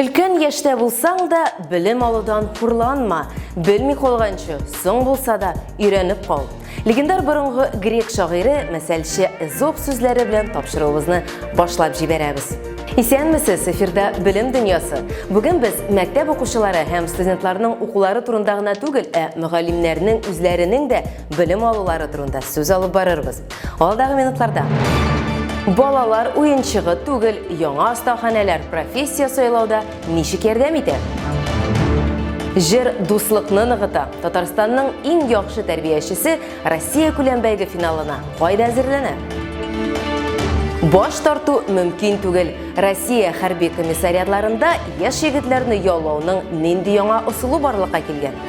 Өлкән яшьтә булсаң да, белем алудан хурланма. Белми калганчы, соң булса да, өйрәнеп кал. Легендар борынгы грек шагыйре, мәсәлче Эзоп сүзләре белән тапшыруыбызны башлап җибәрәбез. Исәнмесез, эфирда Белем дөньясы. Бүген без мәктәп укучылары һәм студентларның укулары турында гына түгел, ә мөгаллимнәрнең үзләренең дә белем алулары турында сүз алып барырбыз. Алдагы минутларда. Балалар уенчыгы түгел, яңа остаханәләр профессия сайлауда ничек ярдәм итә? Җыр дуслыкны ныгыта. Татарстанның иң яхшы тәрбиячесе Россия күләм бәйге финалына кайда әзерләнә? Баш тарту мөмкин түгел. Россия хәрби комиссариатларында яшь егетләрне яллауның нинди яңа ысулы барлыкка килгән?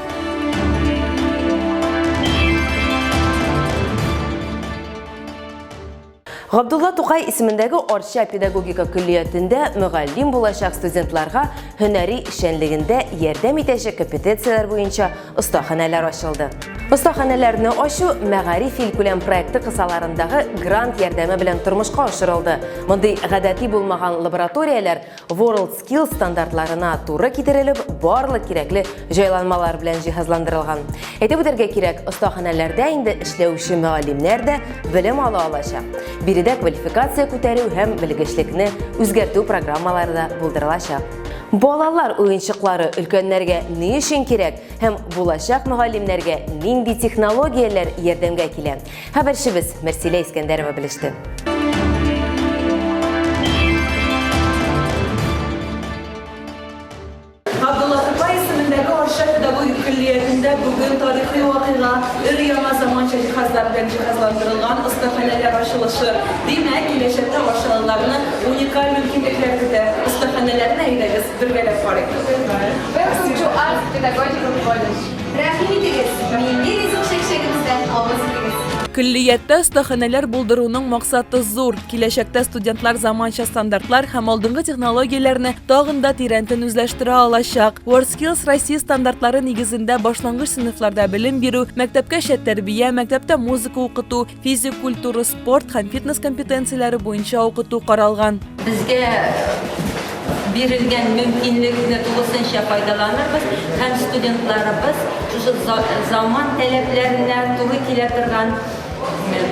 Габдулла Тукай исемендәге Арча педагогика көллиятендә мөгаллим булачак студентларга һөнәри эшчәнлегендә ярдәм итәчәк компетенцияләр буенча остаханәләр ачылды. Остаханәләрне ачу Мәгариф илкүләм проекты кысаларындагы грант ярдәме белән тормышка ашырылды. Мондый гадәти булмаган лабораторияләр WorldSkills стандартларына туры китерелеп, барлык кирәкле җайланмалар белән җиһазландырылган. Әйтеп үтәргә кирәк, остаханәләрдә инде эшләүче мөгаллимнәр дә белем ала алачак. Биредә квалификация күтәрү һәм белгечлекне үзгәртү программалары да булдырылачак. Балалар уенчыклары өлкәннәргә ни өчен кирәк һәм булачак мөгаллимнәргә нинди технологияләр ярдәмгә килә? Хәбәрчебез Мәрсилә Искәндәрова белеште. Габдулла Тукай исемендәге Арча педагогик көллиятендә бүген тарихи вакыйга, өр-яңа заманча җиһазлар белән җиһазландырылган остаханәләр ачылышы. Димәк, киләчәктә арчалыларны уникаль мөмкинлекләр көтә. Остаханәләрне, әйдәгез, бергәләп карыйк. Welcome to Arts Pedagogical College. Рәхим итегез, милли ризык чәкчәгебездән авыз итегез. Көллияттә остаханәләр булдыруның максаты зур, киләчәктә студентлар заманча стандартлар һәм алдынгы технологияләрне тагын да тирәнтен үзләштерә алачак. WorldSkills Россия стандартлары нигезендә башлангыч сыйныфларда белем бирү, мәктәпкәчә тәрбия, мәктәптә музыка укыту, Физик культура, спорт һәм фитнес компетенцияләре буенча укыту каралган. Безгә бирелгән мөмкинлекне тулысынча файдаланырбыз һәм студентларыбыз шушы заман таләпләренә туры килә торган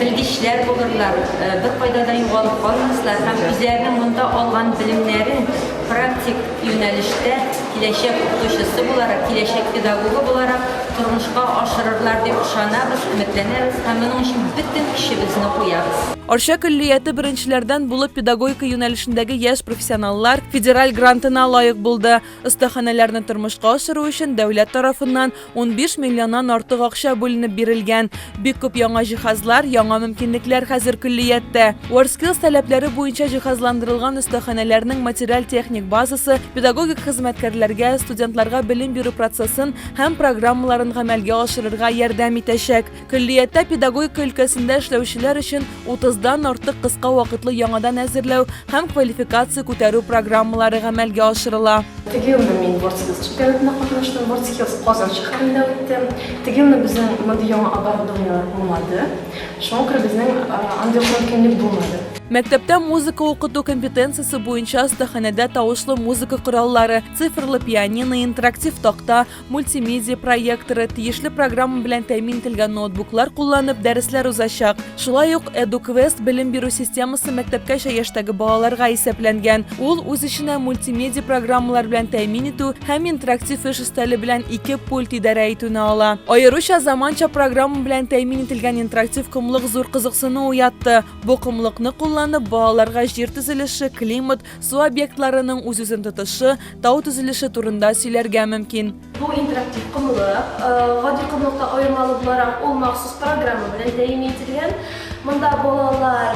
белгечләр булырлар, беркайда да югалып калмаслар һәм үзләренең монда алган белемнәрен практик юнәлештә киләчәк укытучысы буларак, киләчәк педагогы буларак тормышка ашырырлар дип ышанабыз, өметләнәбез һәм моның өчен бөтен көчебезне куябыз. Арча көллияте беренчеләрдән булып педагогика юнәлешендәге яшь профессионаллар федераль грантына лаек булды. Остаханәләрне тормышка ашыру өчен дәүләт тарафыннан 15 миллионнан артык акча бүленеп бирелгән. Бик күп яңа җиһазлар, яңа мөмкинлекләр хәзер көллияттә. WorldSkills таләпләре буенча җиһазландырылган остаханәләрнең материаль-техник базасы педагогик хезмәткәрләргә, студентларга белем бирү процессын һәм программаларын гамәлгә ашырырга ярдәм итәчәк. Көллияттә педагогика өлкәсендә эшләүчеләр өчен утыздан артык кыска вакытлы яңадан әзерләү һәм квалификация күтәрү программалары гамәлгә ашырыла. Теге елны мин WorldSkills чемпионатында катнаштым. WorldSkills Казан шәһәрендә үтте. Теге елны безнең мондый яңа оборудованиеләр булмады. Шуңа күрә безнең андый ук мөмкинлек булмады. Мәктәптә музыка укыту компетенциясе буенча остаханәдә тавышлы музыка кораллары, цифрлы пианино, интерактив такта, Мультимедиа проекторы, тиешле программа белән тәэмин ителгән ноутбуклар кулланып дәресләр узачак. Шулай ук EduQuest белем бирү системасы мәктәпкәчә яшьтәге балаларга исәпләнгән. Ул үз эченә мультимедиа программалар белән тәэмин итү һәм интерактив эш өстәле белән ике пульт идарә итүне ала. Аеруча заманча программа белән тәэмин ителгән интерактив комлык зур кызыксыну уятты. Бу комлыкны кулланып, балаларга җир төзелеше, климат, Су объектларының үз-үзен тотышы, тау төзелеше турында сөйләргә мөмкин. Бу интерактив комлык. Гади комлыктан аермалы буларак, ул махсус программа белән тәэмин ителгән. Монда балалар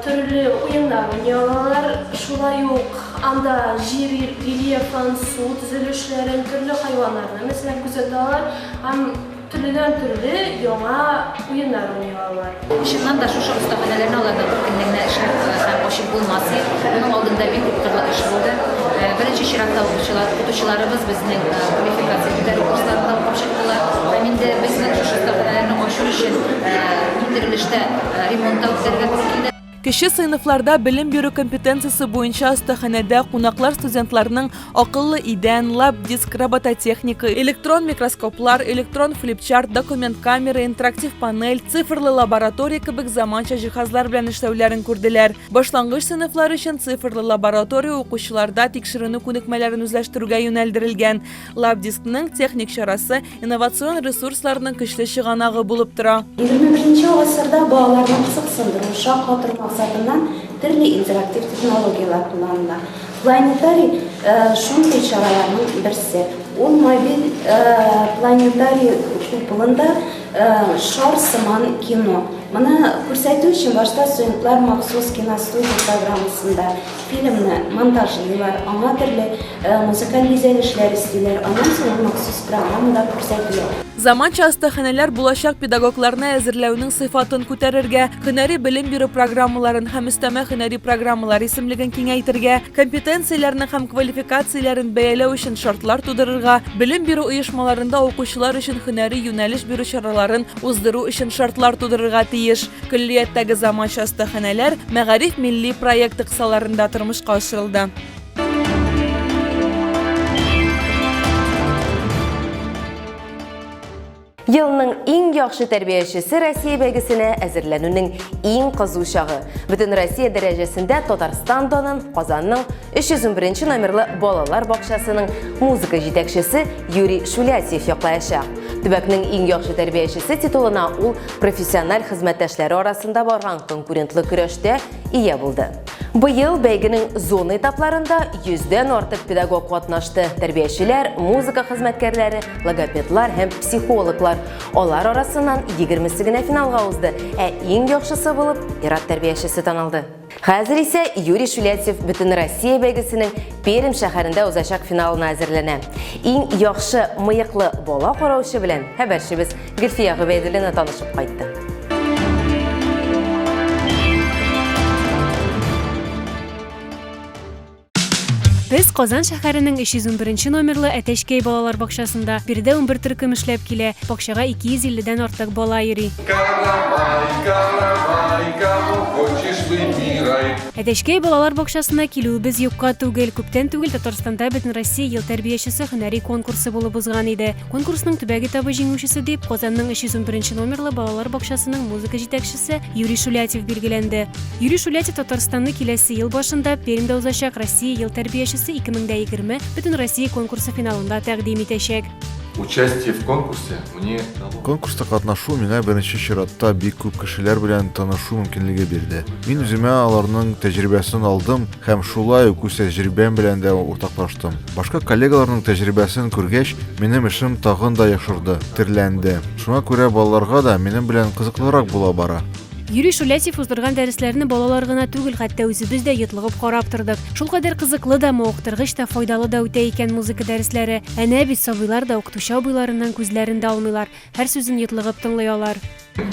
төрле уеннар уйный алалар. Шулай ук анда җир рельефын, су төзелешләрен, төрле хайваннарны, мәсәлән, күзәтә алалар һәм Төрледән-төрле яңа уеннар уйный алалар. Чыннан да, шушы остаханәләрне аларның бер көнне генә эшләп һәм ачып булмас иде. Моның алдында бик күп кырлы эш булды. Беренче чиратта укучылар, укытучыларыбыз безнең квалификация күтәрү курсларында укып чыктылар. Һәм инде безнең шушы остаханәләрне ачу өчен ниндидер өлештә ремонт та үткәрергә туры килде. Кече сыйныфларда белем бирү компетенциясе буенча остаханәдә кунаклар студентларның акыллы идән, лаб-диск, робототехника, электрон микроскоплар, электрон флипчарт, документ камера, интерактив панель, цифрлы лаборатория кебек заманча җиһазлар белән эшләүләрен күрделәр. Башлангыч сыйныфлар өчен цифрлы лаборатория укучыларда тикшеренү күнекмәләрен үзләштерүгә юнәлдерелгән. Лабдискның техник чарасы инновацион ресурсларның көчле чыганагы булып тора. 21 нче гасырда балаларны кызыксындыру, шаккатыру максатыннан төрле интерактив технологияләр кулланыла. Планетарий шундый чараларның берсе. Ул мобиль планетарий куполында шар сыман кино. Моны күрсәтү өчен башта студентлар махсус киностудия программасында фильмны монтажлыйлар, аңа төрле музыкаль бизәлешләр өстиләр, аннан соң ул махсус программада күрсәтелә. Заманча остаханәләр булачак педагогларны әзерләүнең сыйфатын күтәрергә, һөнәри белем бирү программаларын һәм өстәмә һөнәри программалар исемлеген киңәйтергә, компетенцияләрне һәм квалификацияләрен бәяләү өчен шартлар тудырырга, белем бирү оешмаларында укучылар өчен һөнәри юнәлеш бирү чараларын уздыру өчен шартлар тудырырга тиеш. Көллияттәге заманча остаханәләр Мәгариф милли проекты кысаларында тормышка ашырылды. Елның иң яхшы тәрбиячесе Россия бәйгесенә әзерләнүнең иң кызу чагы. Бөтен Россия дәрәҗәсендә Татарстан данын Казанның 311 номерлы балалар бакчасының музыка җитәкчесе Юрий Шулятьев яклаячак. Төбәкнең иң яхшы тәрбиячесе титулына ул профессиональ хезмәттәшләре арасында барган конкурентлы көрәштә ия булды. Быел бәйгенең зона этапларында йөздән артык педагог катнашты. Тәрбиячеләр, музыка хезмәткәрләре, логопедлар һәм психологлар. Алар арасыннан егермесе генә финалга узды, ә иң яхшысы булып ир-ат тәрбиячесе танылды. Хәзер исә Юрий Шулятьев Бөтенроссия бәйгесенең Пермь шәһәрендә узачак финалына әзерләнә. Иң яхшы мыеклы бала караучы белән хәбәрчебез Гөлфия Гобәйдуллина танышып кайтты. Без Казан шәһәренең 311 номерлы Әтәчкәй балалар бакчасында. Биредә 11 төркем эшләп килә. Бакчага 250 дән артык бала йөри. Каравай, каравай, кого хочешь выбирай. Әтәчкәй балалар бакчасына килүебез юкка түгел. Күптән түгел Татарстанда Бөтенроссия ел тәрбиячесе һөнәри конкурсы булып узган иде. Конкурсның төбәк этабы җиңүчесе дип Казанның 311 номерлы балалар бакчасының музыка җитәкчесе Юрий Шулятьев билгеләнде. Юрий Шулятьев Татарстанны киләсе ел башында Пермьдә узачак Россия ел тәрбиячесе 2020 Бөтенроссия конкурсы финалында тәкъдим итәчәк. Участие в конкурсе мне дало. Конкурста катнашу миңа беренче чиратта бик күп кешеләр белән танышу мөмкинлеге бирде. Мин үземә аларның тәҗрибәсен алдым һәм шулай ук үз тәҗрибәм белән дә уртаклаштым. Башка коллегаларның тәҗрибәсен күргәч, минем эшем тагын да яхшырды, терләнде. Шуңа күрә балаларга да минем белән кызыклырак була бара. Юрий Шулятьев уздырган дәресләрне балалар гына түгел, хәтта үзебез дә йотлыгып карап тордык. Шулкадәр кызыклы да, мавыктыргыч та, файдалы да үтә икән музыка дәресләре. Әнә бит, сабыйлар да укытучы абыйларыннан күзләрен дә алмыйлар, һәр сүзен йотлыгып тыңлый алар.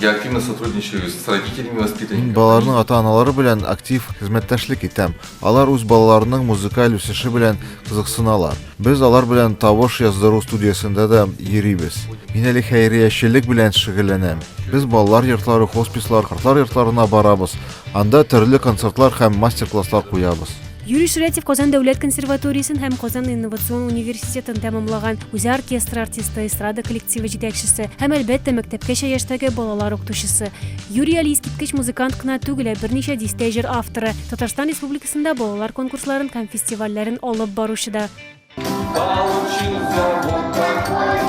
Я активно сотрудничаю с родителями воспитанников. Мин балаларның ата-аналары белән актив хезмәттәшлек итәм. Алар үз балаларының музыкаль үсеше белән кызыксыналар. Без алар белән тавыш яздыру студиясендә дә йөрибез. Мин әле хәйриячелек белән шөгыльләнәм. Без балалар йортлары, хоспислар, картлар йортларына барабыз. Анда төрле концертлар һәм мастер-класслар куябыз. Юрий Ширятев Казан дәүләт консерваториясен һәм Казан инновацион университетын тәмамлаган. Үзе оркестр артисты, эстрада коллективы җитәкчесе һәм, әлбәттә, мәктәпкәчә яшьтәге балалар укытучысы. Юрий әле искиткеч музыкант кына түгел, ә берничә дистә җыр авторы, Татарстан Республикасында балалар конкурсларын һәм фестивальләрен алып баручы да. Получился вот такой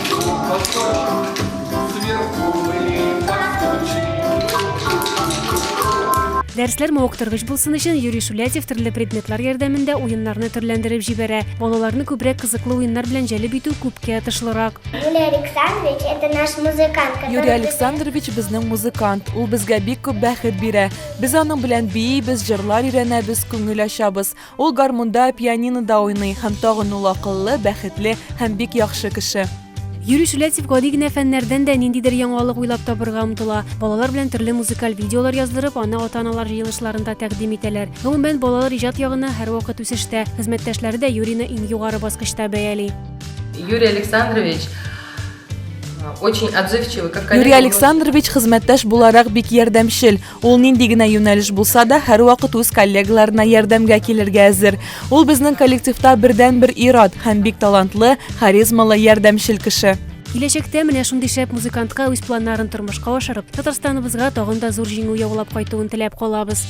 звук, сверху мы постучим. Дәресләр мавыктыргыч булсын өчен Юрий Шулятев төрле предметлар ярдәмендә уеннарны төрләндереп җибәрә. Балаларны күбрәк кызыклы уеннар белән җәлеп итү күпкә отышлырак. Юрий Александрович, это наш музыкант, который Юрий Александрович безнең музыкант. Ул безгә бик күп бәхет бирә. Без аның белән биибез, җырлар өйрәнәбез, күңел ачабыз. Ул гармунда, пианинода уйный һәм тагын ул акыллы, бәхетле һәм бик яхшы кеше. Юрий Шулятьев гади генә фәннәрдән дә ниндидер яңалык уйлап табырга омтыла. Балалар белән төрле музыкаль видеолар яздырып, аны ата-аналар җыелышларында тәкъдим итәләр. Гомумән, балалар иҗат ягыннан һәрвакыт үсештә. Хезмәттәшләре дә Юрийны иң югары баскычта бәяли. Юрий Александрович Очень отзывчивый, как коллега. Юрий Александрович хезмәттәш буларак бик ярдәмчел. Ул нинди генә юнәлеш булса да, һәрвакыт үз коллегаларына ярдәмгә килергә әзер. Ул безнең коллективта бердәнбер ир-ат һәм бик талантлы, харизмалы, ярдәмчел кеше. Киләчәктә менә шундый шәп музыкантка үз планнарын тормышка ашырып, Татарстаныбызга тагын да зур җиңү яулап кайтуын теләп калабыз.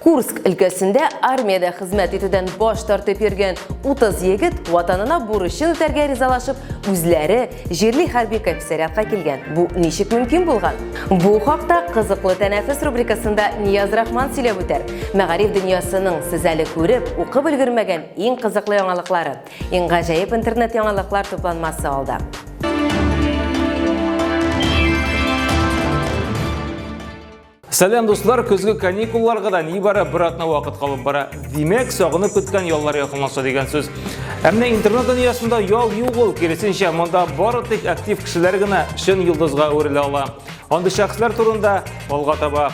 Курск өлкәсендә армиядә хезмәт итүдән баш тартып йөргән 30 егет ватанына бурычын үтәргә ризалашып, үзләре җирле хәрби комиссариатка килгән. Бу ничек мөмкин булган? Бу хакта Кызыклы тәнәфес рубрикасында Нияз Рахман сөйләп үтәр. Мәгариф дөньясының сез әле күреп, укып өлгермәгән иң кызыклы яңалыклары. Иң гаҗәеп интернет яңалыклар тупланмасы алда. Сәлам, дуслар! Көзге каникулларга да нибары бер атна вакыт калып бара. Димәк, сагынып көткән яллар якынлаша дигән сүз. Ә менә интернет дөньясында ял юк ул, киресенчә, монда бары тик актив кешеләр генә чын йолдызга әверелә ала. Андый шәхесләр турында алга таба.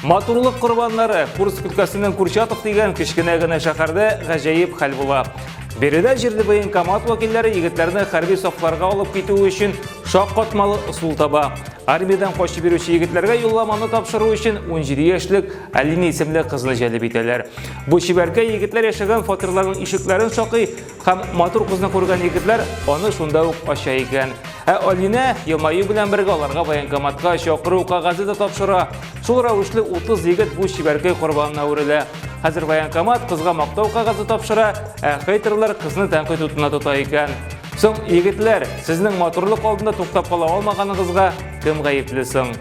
Матурлык корбаннары Курск өлкәсенең Курчатов дигән кечкенә генә шәһәрдә гаҗәеп хәл була. Биредә җирле военкомат вәкилләре егетләрне хәрби сафларга алып китү өчен шаккатмалы ысул таба. Армиядән качып йөрүче егетләргә юлламаны тапшыру өчен 17 яшьлек Алина исемле кызны җәлеп итәләр. Бу чибәркәй егетләр яшәгән фатирларның ишекләрен шакый һәм матур кызны күргән егетләр аны шунда ук ача икән. Ә Алинә елмаю белән бергә аларга военкоматка чакыру кәгазе дә тапшыра. Шул рәвешле 30 егет бу чибәркәй корбанына әверелә. Хәзер военкомат кызга мактау кәгазе тапшыра, ә хейтерлар кызны тәнкыйть утына тота икән. Соң, егетләр, сезнең матурлык алдында туктап кала алмаганыгызга кем гаепле соң?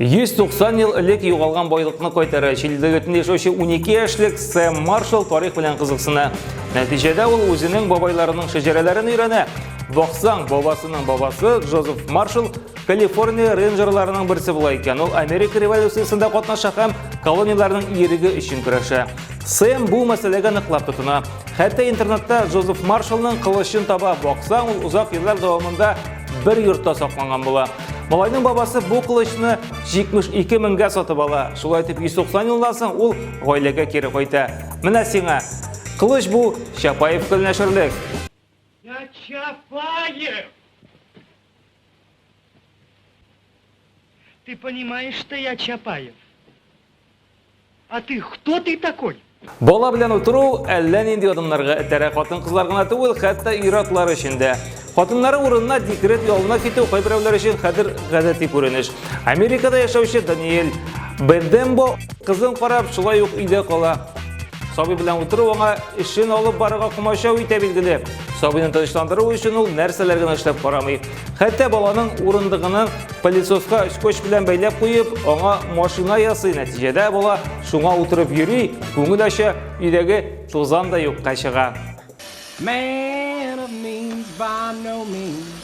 190 ел элек югалган байлыкны кайтара. Чили дәүләтендә яшәүче 12 яшьлек Сэм Маршалл тарих белән кызыксына. Нәтиҗәдә ул үзенең бабайларының шәҗәрәләрен өйрәнә. Баксаң, бабасының бабасы Джозеф Маршалл Калифорния рейнджерларының берсе була икән. Ул Америка революциясендә катнаша һәм колонияләрнең иреге өчен көрәшә. Сэм бу мәсьәләгә ныклап тотына. Хәтта интернетта Джозеф Маршаллның кылычын таба. Баксаң, ул озак еллар дәвамында бер йортта сакланган була. Малайның бабасы бу кылычны 72 меңгә сатып ала. Шулай итеп 190 елдан соң ул гаиләгә кире кайта. Менә сиңа. Кылыч бу Чапаев көлнәшерлек. Я Чапаев! Ты понимаешь, что я Чапаев? А ты кто ты такой? Бала белән утыру әллә нинди адымнарга этәрә хатын-кызлар гына түгел, хәтта ир-атлар өчен дә. Хатыннары урынына декрет ялына китү кайберәүләр өчен хәзер гадәти күренеш. Америкада яшәүче Даниэль Бендембо кызын карап, шулай ук өйдә кала. Сабый белән утыру аңа эшен алып барырга комачау итә билгеле. Сабыйны тынычландыру өчен ул нәрсәләр генә эшләп карамый. Хәтта баланың урындыгының пылесоска скотч белән бәйләп куеп, аңа машина ясый. Нәтиҗәдә бала шуңа утырып йөри, күңел ача, өйдәге тузан да юкка чыга. Man of means by no means,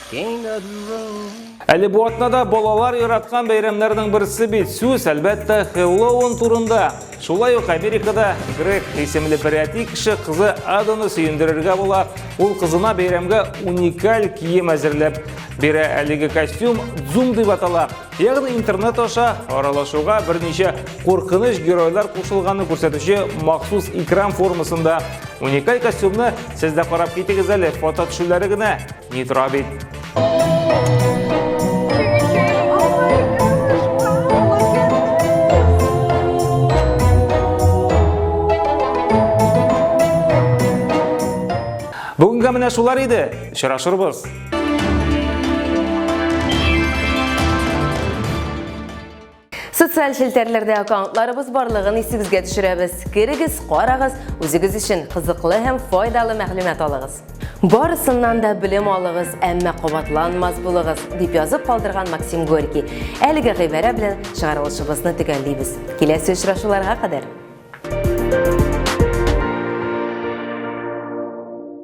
king of the road. Әле бу атнада балалар яраткан бәйрәмнәрнең берсе бит. Сүз, әлбәттә, Хэллоуин турында. Шулай ук Америкада Грег исемле бер әти кеше кызы Аданы сөендерергә була. Ул кызына бәйрәмгә уникаль кием әзерләп бирә. Әлеге костюм Zoom дип атала. Ягъни интернет аша аралашуга берничә куркыныч геройлар кушылганны күрсәтүче махсус экран формасында. Уникаль костюмны сез дә карап китегез әле, фото төшүләре генә ни тора бит. Бүгенгә менә шулар иде. Очрашырбыз. Социаль челтәрләрдә аккаунтларыбыз барлыгын исегезгә төшерәбез. Керегез, карагыз, үзегез өчен кызыклы һәм файдалы мәгълүмат алыгыз. Барысыннан да белем алыгыз, әмма кабатланмас булыгыз, дип язып калдырган Максим Горький. Әлеге гыйбарә белән чыгарылышыбызны төгәллибез. Киләсе очрашуларга кадәр!